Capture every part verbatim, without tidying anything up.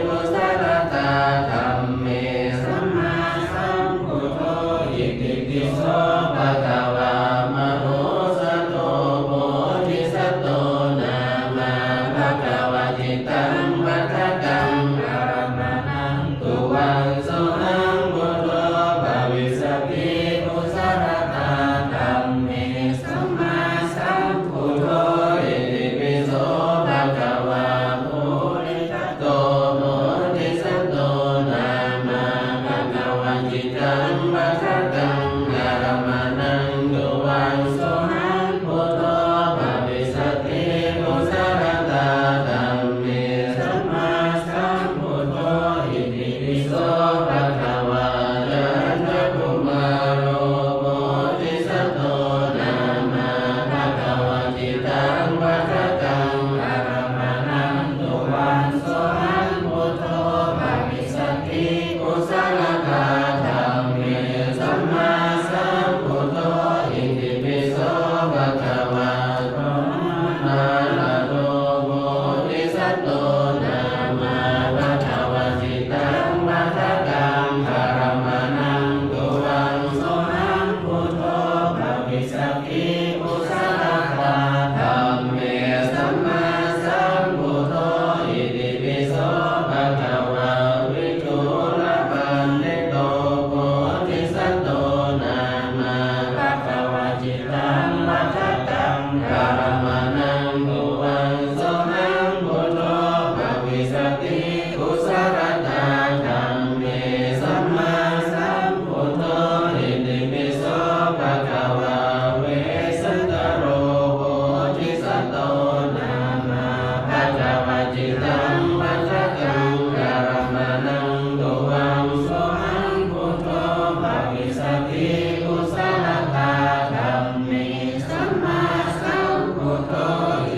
kusalatā dhamme sammāsambuddho. Itipi so bhagavā mahaussatto bodhisatto nāma bhagavā cittaṃ vadakaṃ ārammaṇaṃ tuvaṃ sohaṃ buddho bhavissati. Kusalatā dhamme sammāsambuddho. Itipi so bhagavā bodhisatto bodhisatto nāma bhagavā cittaṃ vadakaṃ ārammaṇaṃ tuvaṃ sohaṃ buddho bhavissati. Kusalatā dhamme sammāsambuddho. Itipi so bhagavā Candamāma bodhisatto nāma bhagavā cittaṃ vadakaṃ ārammaṇaṃ tuvaṃ sohaṃ buddho bhavissati. Kusalatā dhamme sammāsambuddho. Itipi so bhagavā Brahmā nārado bodhisatto nāma bhagavā cittaṃ vadakaṃ ārammaṇaṃ tuvaṃ sohaṃ buddho bhavissati. Kusalatā dhamme sammāsambuddho. Itipi so bhagavā Vidūrapaṇḍito bodhisatto nāma bhagavā cittaṃ vadakaṃ ārammaṇaṃ tuvaṃ sohaṃ buddho bhavissati. Kusalatā dhamme sammāsambuddho. Itipi so bhagavā Vessākaro bodhisatto nāma bhagavā cittaṃ vadakaṃ ārammaṇaṃ tuvaṃ sohaṃ buddho bhavissati. Kusalatā dhamme sammāsambuddho.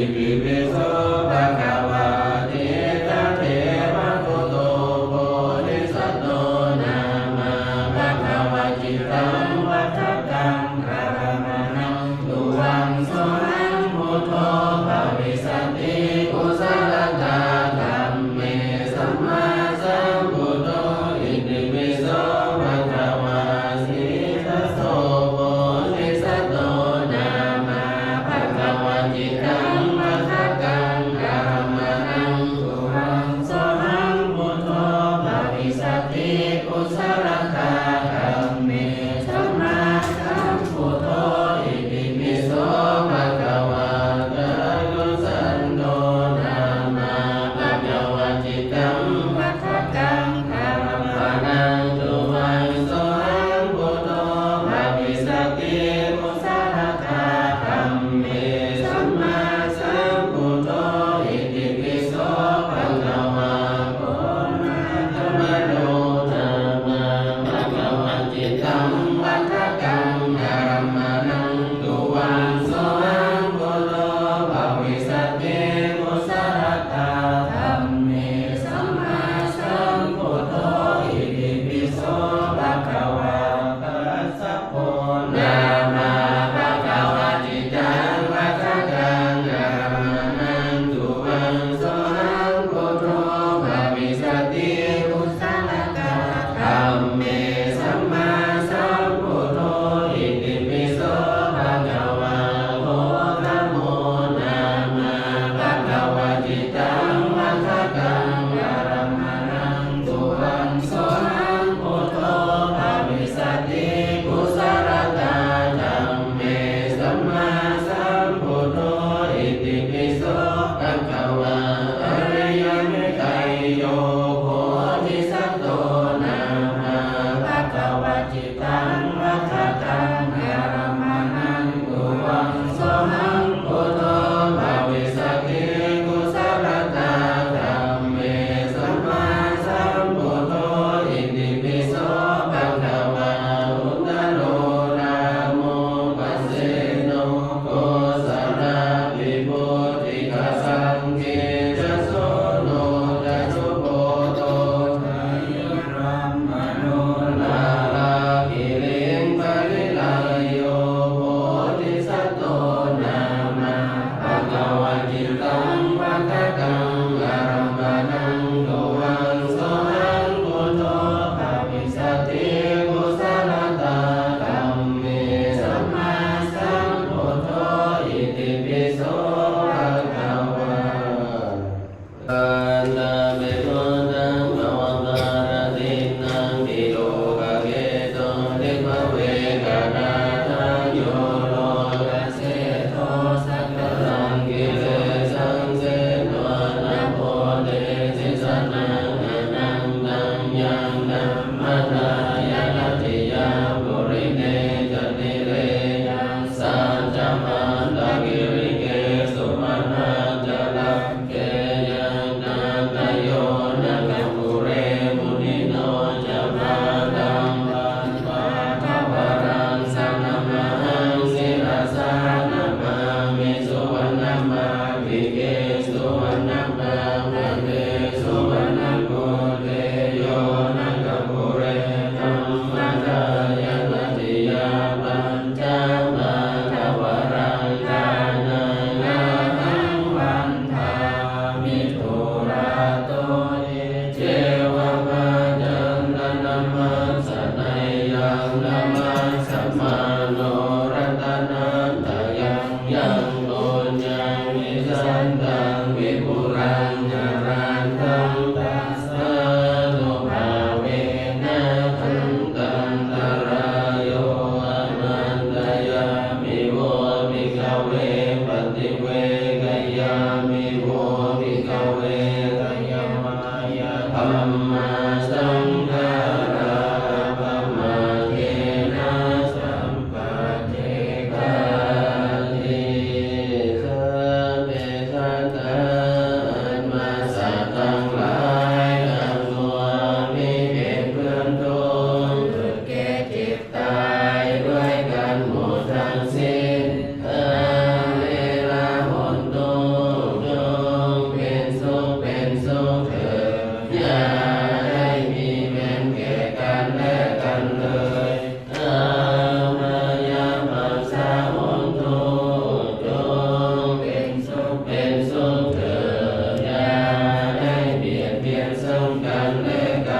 Itipi so bhagavā Cittadevabrahmāraddho bodhisatto nāma bhagavā cittaṃ vadakaṃ ārammaṇaṃ tuvaṃ sohaṃ buddho bhavissati. Kusalatā dhamme sammāsambuddho. Itipi so bhagavā Siddhaso bodhisatto nāma bhagavā cittaṃ vadakaṃ ārammaṇaṃ tuvaṃ sohaṃ buddho bhavissati. Kusalatā dhamme sammāsambuddho. Itipi so bhagavā Kakusandho nāma bhagavā cittaṃ vadakaṃ ārammaṇaṃ tuvaṃ sohaṃ buddho bhavissati. Kusalatā dhamme sammāsambuddho. Itipi so bhagavā Koṇāgamano nāma bhagavā cittaṃ vadakaṃ ārammaṇaṃ tuvaṃ sohaṃ buddho bhavissati. Kusalatā dhamme sammāsambuddho.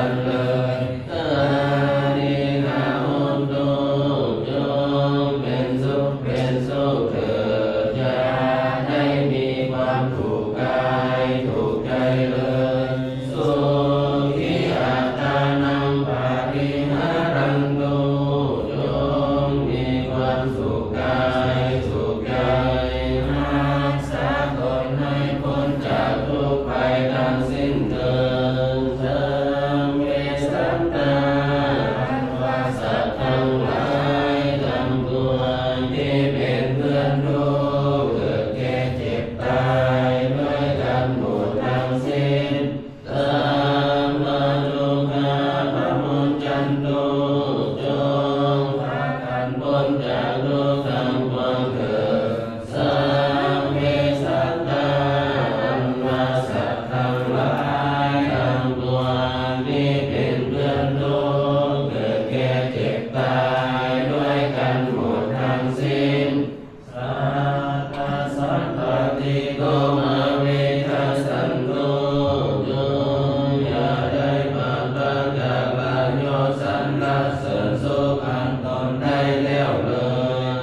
กันเลย Anīghā hontu จงเป็นสุขเป็นสุขเถิด อย่าได้มีความทุกข์กายทุกข์ใจเลย Sukhī attānaṃ pariharantu จงมีความสุขกายสุขใจ รักษาตนให้พ้นจากทุกข์ภัยทั้งสิ้นเถิด Sabbe sattā อันว่าสัตว์ทั้งหลายทั้งปวงที่เป็นเพื่อนทุกข์เกิดแก่เจ็บตายด้วยกันหมดทั้งสิ้น Sabbadukkhā pamuccantu จงพากันพ้นจากทุกข์ทั้งปวงเถิด Sabbe sattā อันว่าสัตว์ทั้งหลายทั้งปวงที่เป็นเพื่อนทุกข์เกิดแก่เจ็บตายด้วยกันหมดทั้งสิ้น Satta sampattito mā vigacchantu จงอย่าได้พลัดพรากจากลาภยศสรรเสริญสุขอันตนได้แล้วเล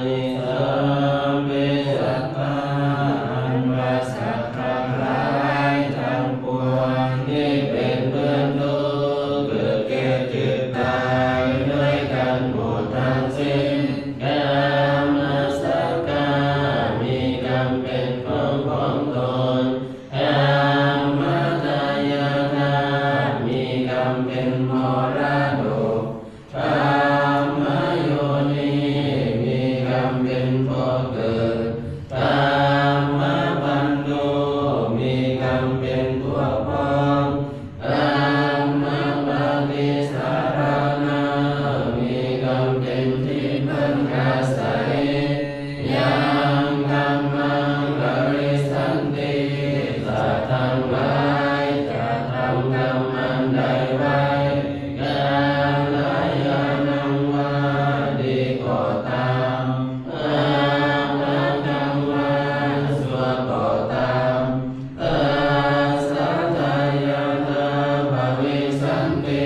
ย Sabbe sattā อันว่าสัตว์ทั้งหลายทั้งปวงที่เป็นเพื่อนทุกข์เกิดแก่เจ็บตายด้วยกันหมดทั้งสิ้น Kammassakā มีกรรมเป็นของของตน Kammadāyādā มีกรรมเป็นมรดก Kammayonī มีกรรมเป็นบ่อเกิด Kammabandhū มีกรรมเป็นพวกพ้อง Kammapaṭisaraṇā มีกรรมเป็นที่พึ่งอาศัย Yaṃ kammaṃ karissanti สัตว์ทั้งหลายจะทำกรรมอันใดไว้ kalyāṇaṃ vā ดีก็ตาม apakaṃ vā ชั่วก็ตาม tassa dāyādā bhavissanti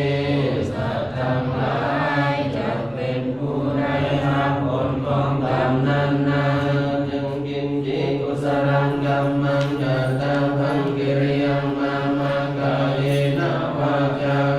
สัตว์ทั้งหลายจะเป็นผู้ได้รับผลของกรรมนั้นๆ Yaṅkiñci kusalaṃ kammaṃ kattabbaṃ kiriyaṃ mama kāyena vācā